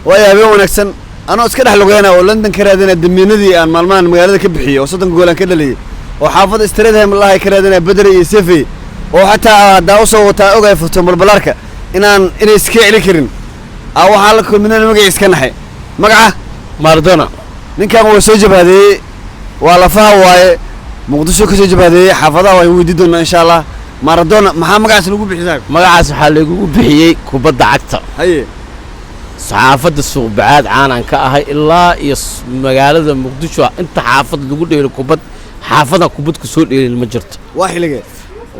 Waayo, habeen wanaagsan. Anoo iska dhex lugeyna oo London ka raadinaya damiinadii aan maalmahan magaalada ka bixiyey oo 30 gool aan ka dhaliyey, oo xaafadda Streatham lahay ka raadinaya Bedre iyo Sefey, oo xataa haddaa usoo wataa ogay furto balbalaarka inaan inay iska celi karin, a waxaa la kulminana magaciis ka naxay magaca. Maradona. Ninkan waa soo jabhadeeyey, waa lafaha waaye, Muqdisho ka soo jabhadeeyey. Xaafadaha waan weydii doonaa insha Allah. Maradona, maxaa magacaas lagu bixi, saaxib? Magacaas waxaa lagugu bixiyey kubadda cagta. Saxaafadda Suuqbacaad caanaan ka ahay ilaa iyo magaalada Muqdisho. Inta xaafad lagu dheelo kubad, xaafadan kubad ku soo dheelin ma jirto. Waa xilligee?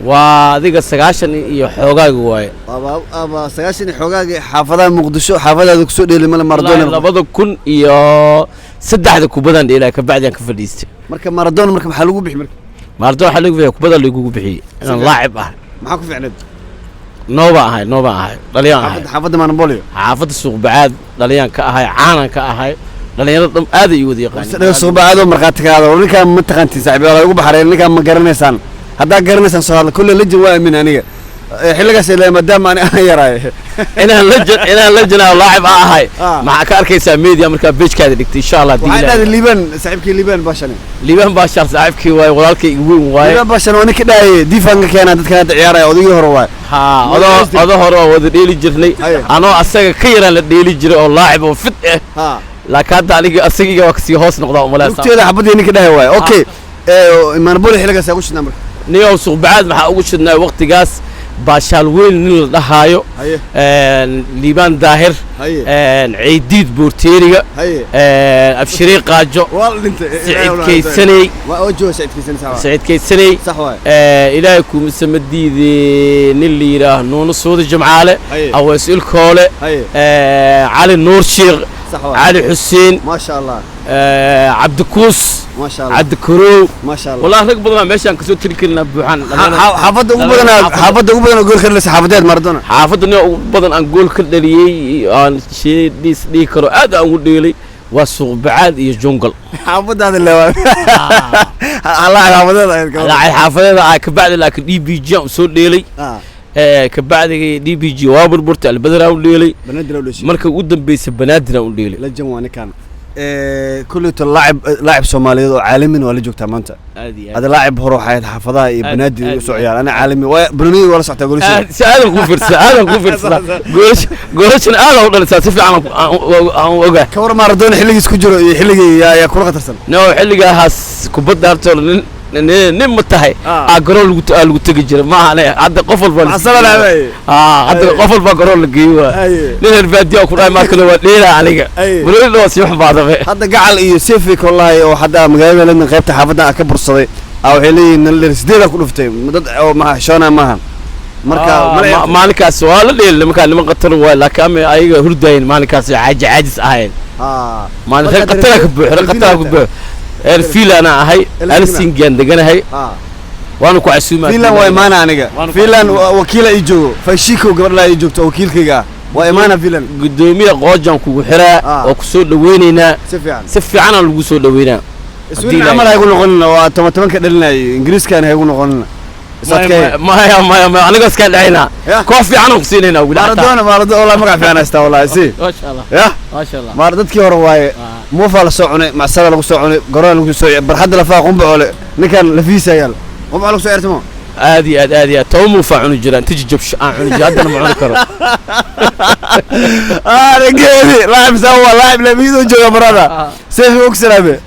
Waa adiga 90 iyo xoogaaga waaye. Aba 90 iyo xoogaagii, xaafadaha Muqdisho xaafadaada kusoo dheeli male Maradona. 2003-da kubadaan dheelaya, kabacdi aan ka fadhiistay. Marka Maradona, marka maxaa lagu bixi marka? Maradona waxaa lagu bixiyey kubadda lagugu bixiyey inaan laacib ah. Maxaa ku fiicneed? Noobaan ahay, noobaan ahay, dhaliyaan ahay. Xaafadda Maanabolio. Xaafadda Suuqbacaad dhaliyaan ka ahay, caanaan ka ahay, dhalinyarada dham aaday ii wada yaqaaniin. Suuqbacaad oo markhaati kaada war ninkaan ma taqaantiin, saaxiib waa ugu baxareen. Ninkaan ma garanaysaan? Haddaa garanaysaan soo hadla. Kulle legend waa aamin aniga. Xilligaas ilaa maadaama ani aan yaraaye. Inaan la janaa laacib aan ahay. Maxaa ka arkaysaa media markaa page-kaada dhigtay insha Allah haddii Waxaa Ilaahay. dhahday Liibaan, saaxiibkii Liibaan Bashane. Liibaan Baashaal saaxiibkii waaye, walaalkay igu weyn waaye. Liibaan Bashane waa ninka dhahayay diifanka keenaa dadkan hadda ciyaaraya, odaygii hore waaye. Haa, odo hore waa wada dheeli jirnay. Anoo asaga ka yaraan la dheeli jiray oo laacib oo fit ah, laakiin hadda aniga asagiga waa kasii hoos noqdaa umaleysaa. Lugteeda xabadii ninka dhahay waaye. Okay, Maanaboli xilligaas aa ku shidnaa marka? Niyow, Suuqbacaad maxaa ugu shidnaa waqtigaas? Baashaal weyn nin la dhahaayo, Liibaan Daahir, Ciidiid Boorteeriga, Abshirey Qaajo, Waa la dhintay. Siciid Kaysaney. Waa jooga Siciid Kaysaney, sax waay. Siciid Kaysaney. Sax waay. Ilaahay kuuma diide nin la yidhaah Nuuno Suuda Jimcaale, Aweys Ilkoole, Cali Nuur Shiikh, Sax waay. Cali Xuseen, Maasha Allah. Cabdikuus, Maasha Allah. Cabdikarow. Maasha Allah. Wallahi rag badanaa meeshaan kasoo tiri karinaa buuxaan. Xaafadda ugu badanaa, xaafadda ugu badan oo gool ka dhalisa, xaafadeed, Maradona? Xaafadda nin ugu badan aan gool ka dhaliyey, aan sheedhiis dhihi karo aad aan ugu dheelay, waa Suuqbacaad iyo Jungal. Xaafadaada leewaa Allah, xaafadeeda ahayd gabadha. Laacay xaafadeeda ah kabacdi, laakiin DBG aan soo dheelay. Kabacdi DBG waa burburtay, Albadar aan u dheelay. Banaadir u dhashay. Marka ugu dambeysa Banaadir aan u dheelay. Legend waa ninkan. Kulleyto laacib, laacib Soomaaliyeed oo caalamin waa la joogtaa maanta. Aad iyo aad. Ada laacib hore waxay ahayd xaafadaha iyo Aad, Banaadir aad u soo iyo ciyaar. Ana caalami waa banooniga waa la socotaa goolasha. Aad si aadan kuu fiirsada, aadan kuu fiirsada, goolasha, goolashan aad u dhalisaa, si fiican aan u ogaa. Ka war Maradona xilligiis ku jiro iyo xilligii yaa kula khatarsan? No, xilligaas kubadda horta nin ma tahay aa garoon lagu tegi jiray maaha. Hadda qof walba Maxasala laabay. Hadda qof walba garoon la geeyo waa nin reer baadiya ku dhahay markale waa dheelaa aniga. Banoonida waa sii xumaadabe. Hadda Gacal iyo Sefi kollahay oo hadda magaalada London qaybta xaafadda ka bursaday waxay leeyihiin nal sideeda ku dhuftay dad oo ma xishoona maahan marka. Maalinkaas waa la dheeli nimankaa, niman khatar waay, laakiin ama ayaga hurdaayeen maalinkaas, caaji caajis ahayn. Maalin rag khatara ka buux, rag khatara ka buux. Reer Finland aan ahay, Helsinki aan deganahay, waanu ku casuumaa. Finland waa imaana aniga. Finland wakiila ii joogo, Fashiko gabadha ii joogto, wakiilkayga ah waa imaana Finland. Gudoomiye qoojaan kugu xiraa oo ku soo dhaweynaynaa. Si fiican. Si fiicanaan lagu soo dhaweynaa. Sweden camal haygu noqonina, waa 10 tobanka dhalinayay, Ingiriiskan haygu noqonina. Maya, maya, maya, aniga iskaa dhacaynaa, koox fiican aan ku siinaynaa wili xataa. Maradona, Maradona, wallahi magac fiican haystaa wallahi si. Maasha Allah. Ya. Maasha Allah. Maar dadkii hore waaye, muufaa la soo cunay, macsada lagu soo cunay, garoon lagu soo barxadda lafaha qumbacoole, ninkan lafiisa yaal qumbaco lagu soo ciyaartamo. Aad iyo aad, aad iyo aad, 10 muufaa cuni jiraan, inta jajabsho aan cuni jira, haddana ma cuni karo. Geedi laacib saa waa laacib laamiyadoo jooga barada seefi og salaame.